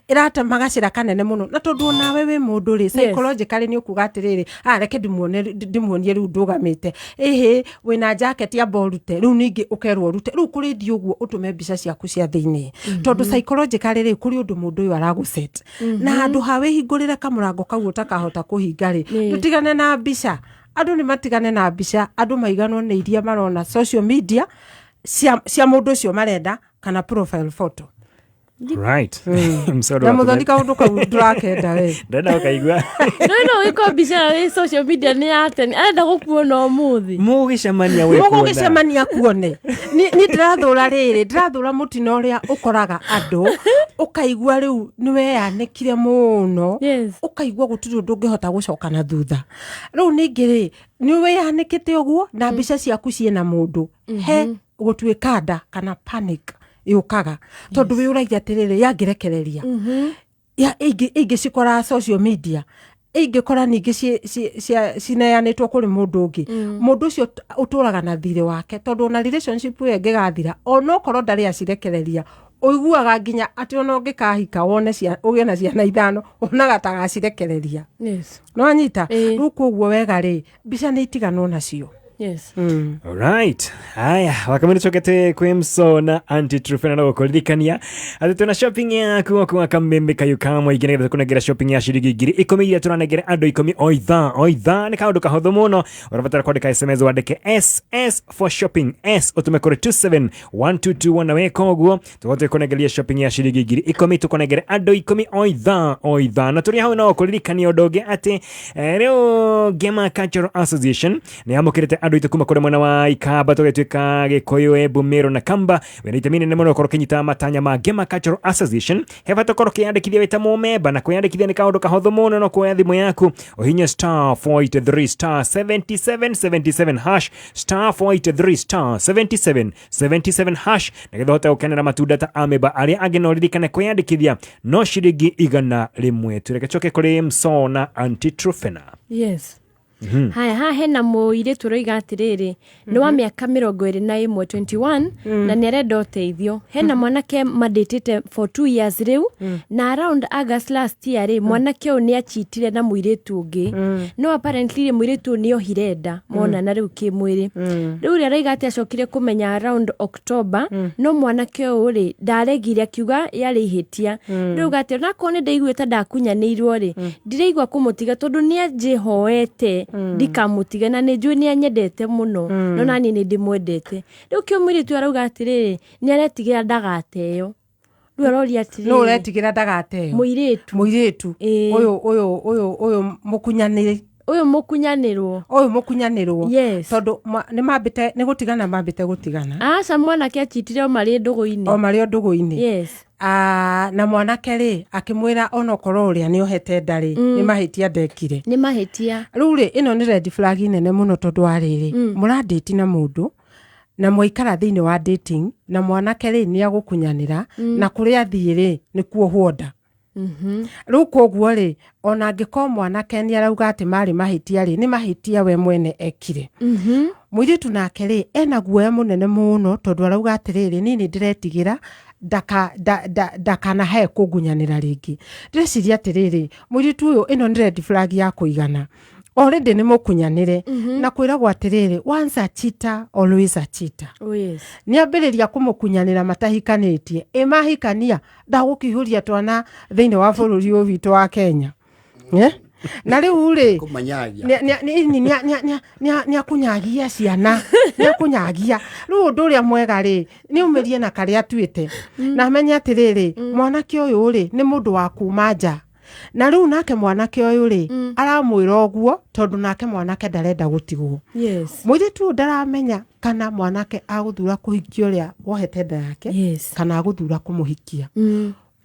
ĩratema gacĩra kanene mũno. Na tondũ onawe wĩ mũndũ rĩ, psychologically nĩ ũkuga atĩrĩrĩ, ah, reke ndĩmuone, ndĩmuonie rĩu ndũgamĩte, ĩhĩ, wĩna jacket, amba ũrute rĩu, ningĩ ũkerwo ũrute rĩu. Kũrĩ thiĩ ũguo ũtũme mbica ciaku cia thĩinĩ, tondũ psychologically rĩ, kũrĩ ũndũ mũndũ ũyũ aragũset, na handũ ha wĩhingũrĩre kamũrango kau ũtakahota kũhinga rĩ, tũtigane na mbica. Andũ nĩ matigane na mbica, andũ maiganwo nĩ iria marona social media cia mũndũ ũcio marenda kana profile photo. Right. Msoro Na wa Mũthoni, kaũndũ kau ndũrakenda we. Ndenda ũkaigua. No wĩko mbica ĩ social media nĩ ya tene, arenda gũkuona ũmũthĩ. Mũgĩcemania wĩ kuona. Mũgũgĩcemania kuone. Ni ndĩrathũra rĩrĩ, ndĩrathũra mũtino ũrĩa ũkoraga andũ, ũkaigua rĩu nĩ weyanĩkire mũno. Ũkaigua gũtirĩ ũndũ ũngĩhota gũcoka na thutha. Rĩu ningĩ rĩ, nĩ wĩyanĩkĩte ũguo na mbica ciaku ciĩna mũndũ, he gũtuĩka nda kana panic yũkaga, tondũ wĩũragia atĩrĩrĩ, yangĩrekereria ya ingĩcikora social media, ingĩkora ningĩ cineanĩtwo kũrĩ mũndũ ũngĩ, mũndũ ũcio ũtũraga na thirĩ wake, tondũ ona relationship ĩyo ĩngĩgathira, onokorwo ndarĩ acirekereria, ũiguaga nginya atĩ ona ũngĩkahika wone ũgĩe na ciana 5, wonaga ta gacirekereria. No anyita rĩu, koguo wega rĩ, mbica nĩ itiganwo nacio. Alright. Haya, wakamini cokete kwĩ Msona Auntie Truphena na gũkũririkania atĩ twĩna shopping yaku kwa kameme kayu ka mũingĩ nĩgetha tũkũnengera shopping ya ciringi 10,000 iria tũranengera andũ 10 o ithaa o ithaa. Nĩ kaũndũ kahũthũ mũno, ũrabatara kwandĩka SMS, wandĩke SS for shopping, S ũtũme kũrĩ 27122, na weka ũguo tũhote kũnengeria shopping ya ciringi 10,000, tũkũnengere andũ 10 o ithaa o ithaa. Na tũrĩ hau no kũririkania ũndũ ũngĩ atĩ rĩu Ngema Cultural Association nĩ yamũkĩrĩte andũ aitũ kuma kũrĩ mwena wa Ikamba, tũgĩtuĩka Gĩkũyũ, Embu, Meru na Kamba. Wĩna itemi nene mũno ũkorwo ũkĩnyita matanya ma Ngema Cultural Association. He bata ũkorwo ũkĩyandĩkithia wĩ ta mũmemba, na kwĩyandĩkithia nĩ kaũndũ kahũthũ mũno, no kuoya thimũ yaku ũhinye star 483 star 77 77 hash, star 483 star 77 77 hash, nĩgetha ũhote gũkenera matunda ta amemba arĩa angĩ. No ririkane kwĩyandĩkithia no ciringi 100. Tũreke coke kũrĩ Msona Auntie Truphena. Yes. Haya, haha hena mũirĩtu ũroiga atĩrĩrĩ, nĩ wa mĩaka 21, 21, na nĩ arenda ũteithio. Hena mwanake mandĩtĩte for 2 years rĩu, na around August last year rĩ, mwanake ũyũ nĩ achitire na mũirĩtu ũngĩ, no apparently rĩ, mũirĩtu ũyũ nĩ ohire nda monana rĩu kĩmwĩrĩ. Rĩu rĩ, araiga atĩ acokire kũmenya around October, no mwanake ũyũ rĩ, ndaregire, akiuga yarĩ ihĩtia. Rĩu atĩ onakorwo nĩ ndaiguĩte ndakunyanĩirwo rĩ, ndiraigua kũmũtiga, tondũ nĩ anjĩhoete ndikamũtige, na nĩ njũĩ nĩ anyendete mũno, no nani nĩ ndĩmwendete. Rĩu kĩo mũirĩtu arauga atĩrĩrĩ, nĩ aretigĩra ndagateo. Rĩu aroria atĩrĩrĩ, No ũretigĩra ndagateo? Mũirĩtu. Mũirĩtu. Ĩĩ. Ũyũ mũkunyanĩri. Ũyũ mũkunyanĩrwo. Ũyũ mũkunyanĩrwo. Yes. Tondũ nĩ mambĩte nĩ gũtigana, mambĩte gũtigana. Aca, mwanake achitire o marĩ ndũgũ-inĩ. O marĩ o ndũgũ-inĩ. Yes. Ah, na mwanake rĩ, akĩmwĩra onokorwo ũrĩa nĩ ohete nda rĩ, nĩ mahĩtia ndekire. Nĩ mahĩtia. Rĩu rĩ, ĩno nĩ red flag nene mũno, tondũ wa rĩrĩ, mũrandĩti na mũndũ na mwaikara thĩinĩ wa dating, na mwanake rĩ, nĩ agũkunyanĩra, na kũrĩa athiĩ rĩ, nĩ kuohwo nda. Rĩu koguo rĩ, ona angĩkorwo mwanake nĩ arauga atĩ marĩ mahĩtia rĩ, nĩ mahĩtia we mwene ekire. Mũirĩtu nake rĩ, ena guoya mũnene mũno, tondũ arauga atĩrĩrĩ, niĩ nĩ ndĩretigĩra ndakanahae kũngunyanĩra rĩngĩ. Ndĩreciria atĩrĩrĩ, mũirĩtu ũyũ, ĩno nĩ red flag ya kũigana. Already nĩ mũkunyanĩre, na kwĩragwo atĩrĩrĩ, once a cheater, always a cheater. Oh, yes. Nĩ ambĩrĩria kũmũkunyanĩra matahikanĩtie, ĩ mahikania ndagũkĩihũria twana thĩinĩ wa bũrũri ũyũ witũ wa Kenya. Eh? Na rĩu rĩ, Kũmanyagia. Nĩ akunyagia ciana, nĩ akunyagia. Rĩu ũndũ ũrĩa mwega rĩ, nĩ umĩrie na karĩa atuĩte, na amenye atĩrĩrĩ, mwanake ũyũ rĩ, nĩ mũndũ wa kuma nja. Na rĩu nake mwanake ũyũ rĩ, aramwĩra ũguo tondũ nake mwanake ndarenda gũtigwo. Mũirĩtu ũyũ ndaramenya kana mwanake agũthura kũhikia ũrĩa wohete nda yake, kana agũthura kũmũhikia.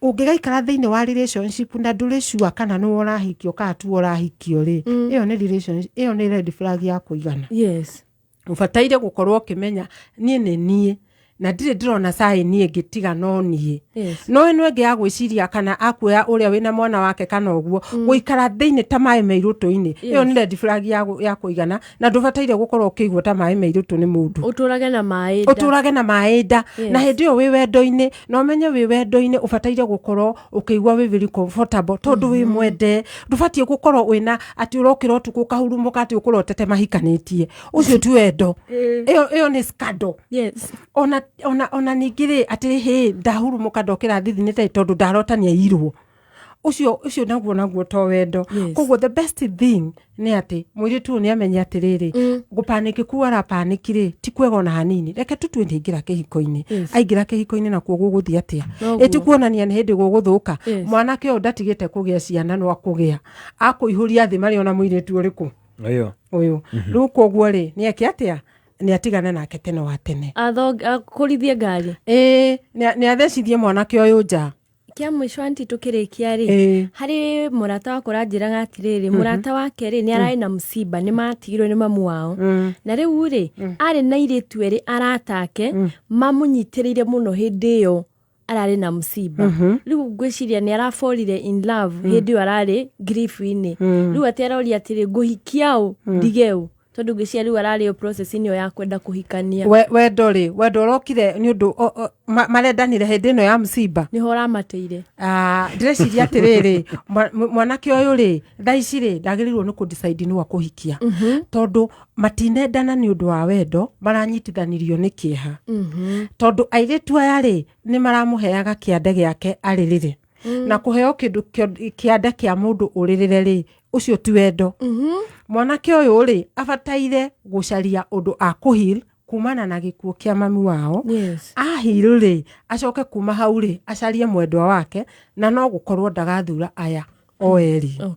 Ũngĩgaikara thĩinĩ wa relationship na ndũrĩ sure kana nĩwe ũrahikio kana tiwe ũrahikio rĩ, ĩyo nĩ relationship, ĩyo nĩ red flag ya kũigana. Ũbataire gũkorwo ũkĩmenya, niĩ nĩ niĩ na ndirĩ ndĩrona sign ĩngĩ tiga no niĩ. No ĩno ĩngĩ ya gwĩciria kana akuoya ũrĩa wĩna mwana wake kana ũguo, gũikara thĩinĩ ta maĩ me irũtũ-inĩ, ĩyo nĩ red flag ya kũigana, na ndũbataire gũkorwo ũkĩigwo ta maĩ me irũtũ nĩ mũndũ. Ũtũrage na maĩ nda. Ũtũrage na maĩ nda. Na hĩndĩ ĩyo wĩ wendo-inĩ, na ũmenye wĩ wendo-inĩ, ũbataire gũkorwo ũkĩigua wĩ very comfortable, tondũ wĩ mwende. Ndũbatiĩ gũkorwo wĩna atĩ ũrokĩra ũtukũ ũkahurumũka atĩ ũkũrotete mahikanĩtie. Ũcio ti wendo, ĩyo nĩ scandal. Ona ningĩ rĩ, atĩ hĩ, ndahurumũka ndokĩra thithi nĩ tondũ ndarota nĩ airwo. Ũcio ũcio naguo naguo to wendo. Yes. Koguo the best thing nĩ atĩ mũirĩtu ũyũ nĩ amenye atĩrĩrĩ, gũpanĩki kuu arapanĩki rĩ, ti kwega ona hanini. Reke tũtue nĩ aingĩra kĩhiko-inĩ. Yes. Aingĩra kĩhiko-inĩ nakuo gũgũthiĩ atĩa? Noguo. Ĩ ti kuonania nĩ hĩndĩ gũgũthũka? Yes. Mwanake ũyũ ndatigĩte kũgĩa ciana, no akũgĩa akũihũria thĩ marĩ ona mũirĩtu ũrĩkũ? Ũyũ. Ũyũ. Rĩu koguo rĩ, nĩ eke atĩa? Nĩ atigane nake tene wa tene. Akũrithie ngari. Ĩĩ, nĩ athecithie mwanake ũyũ nja. Kĩa mũico, anti, tũkĩrĩkia rĩ, Ĩĩ. harĩ mũrata wakwa ũranjĩraga atĩrĩrĩ, mũrata wake rĩ, nĩ ararĩ na mũciba, nĩ matigirwo nĩ mamu wao, na rĩu rĩ, arĩ na airĩtu erĩ arata ake mamũnyitĩrĩire mũno hĩndĩ ĩyo ararĩ na mũciba. Rĩu ngwĩciria nĩ araborire in love hĩndĩ ĩyo ararĩ grief-inĩ. Rĩu atĩ aroria atĩrĩ, ngũhikia ũ, ndige ũ? Tondũ ngwĩciria rĩu ararĩ o process-inĩ ĩyo ya kwenda kũhikania. Wendo rĩ, wendo ũrokire nĩ ũndũ marendanire hĩndĩ ĩno ya msiba? Nĩho ũramateire. Ah, ndĩreciria atĩrĩrĩ, mwanake ũyũ rĩ, thaa ici rĩ, ndagĩrĩirwo nĩ kũdecide nĩ wa kũhikia, tondũ matinendana nĩ ũndũ wa wendo, maranyitithanirio nĩ kĩeha, tondũ airĩtu aya rĩ, nĩ maramũheaga kĩande gĩake arĩrĩre. Na kũheo kĩndũ kĩande kĩa mũndũ ũrĩrĩre rĩ, ũcio ti wendo. Mwanake ũyũ rĩ, abataire gũcaria ũndũ akũheal kumana na gĩkuũ kĩa mami wao. Aheal rĩ, acoke kuma hau rĩ, acarie mwendwa wake, na no gũkorwo ndagathura aya o erĩ.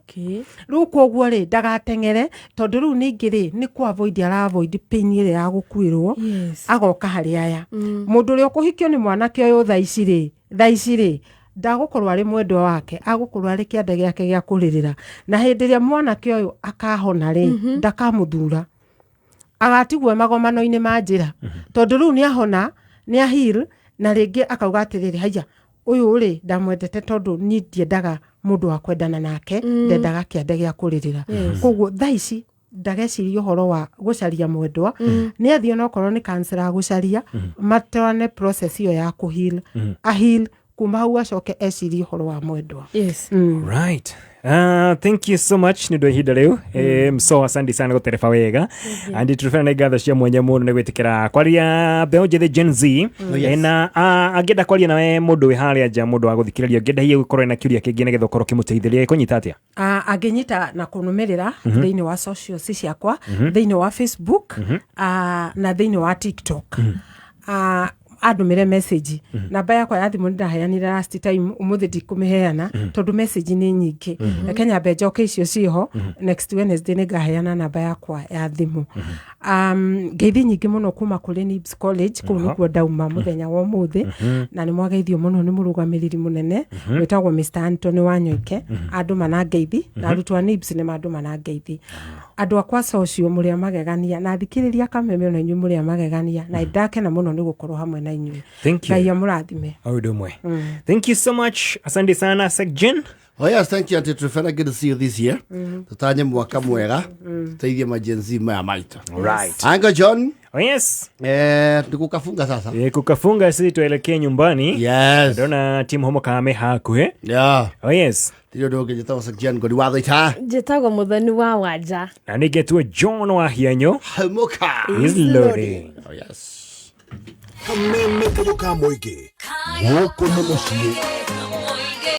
Rĩu koguo rĩ, ndagateng'ere, tondũ rĩu ningĩ rĩ, nĩ kũ avoid ara avoid pain ĩrĩa ya gũkuĩrwo. Agoka harĩ aya. Mũndũ ũrĩa ũkũhikio nĩ mwanake ũyũ thaa ici rĩ, thaa ici rĩ, ndagũkorwo arĩ mwendwa wake, agũkorwo arĩ kĩande gĩake gĩa kũrĩrĩra. Na hĩndĩ ĩrĩa mwanake ũyũ akahona rĩ, ndakamũthura, agatigwo magomano-inĩ ma njĩra, tondũ rĩu nĩ ahona, nĩ aheal, na rĩngĩ akauga atĩrĩrĩ, haiya, ũyũ rĩ, ndamwendete tondũ niĩ ndiendaga mũndũ wa kwendana nake, ndendaga kĩande gĩa kũrĩrĩra. Koguo thaa ici ndageciria ũhoro wa gũcaria mwendwa. Nĩ athiĩ onokorwo nĩ counselor agũcaria, matwarane process ĩyo ya kũheal, aheal, kuma hau acoke ecirie ũhoro wa mwendwa. Right. Thank you so much nĩ ũndũ wa ihinda rĩu. So asante sana gũtereba wega, andi tũrĩbana nĩ ngatho cia mwanya mũno nĩ gwĩtĩkĩra kwaria mbeũ njĩthĩ, Gen Z. Na angĩenda kwaria nawe, mũndũ wĩ harĩa nja, mũndũ wa gũthikĩrĩria, ũngĩenda hihi gũkorwo na kĩũria kĩngĩ nĩgetha ũkorwo ũkĩmũteithĩrĩria, kũnyita atĩa? Angĩnyita na kũnũmĩrĩra thĩinĩ wa socials ciakwa, thĩinĩ wa Facebook na thĩinĩ wa TikTok. Andũmĩre message. Namba yakwa ya thimũ nĩ ndaheanire last time, ũmũthĩ ndikũmĩheana tondũ message nĩ nyingĩ. Reke nyambe njoke icio ciĩho. Next Wednesday nĩ ngaheana namba yakwa ya thimũ. Ngeithi nyingĩ mũno kuma kũrĩ Nibs College, kũu nĩkuo ndauma mũthenya wa ũmũthĩ, na nĩ mwageithio mũno nĩ mũrũgamĩrĩri mũnene wĩtagwo Mr. Anthony Wanyoike. Andũma na ngeithi, na arutwo a Nibs nĩ mandũma na ngeithi. Andũ akwa socio, mũrĩ a magegania, na thikĩrĩria Kameme, ona inyuĩ mũrĩ a magegania, na ndakena mũno nĩ gũkorwo hamwe na inyuĩ. Thank you. Ngai amũrathime. O ũndũ ũmwe. Thank you so much, asante sana, Sekjen. Oh yes, thank you, Auntie Trufena. Good to see you this year. Tutanye mwaka mwega. Tuteithie maGen Z maya maitũ. Uncle John. Oh, yes. Tukukafunga sasa. Kukafunga, sisi tuelekee nyumbani. Ndona timu homo kame hakuhĩ. Oh yes. Tirio ndå ngä njätagwo Sekjen Ngoni wa Thaita. Njĩtagwo Mũthoni wa Wanja. Na nĩngetwo John wa Hianyo. Humuka is loading. Oh yes. Kameme kayũ ka mũingĩ, gũkũ nĩ mũciĩ.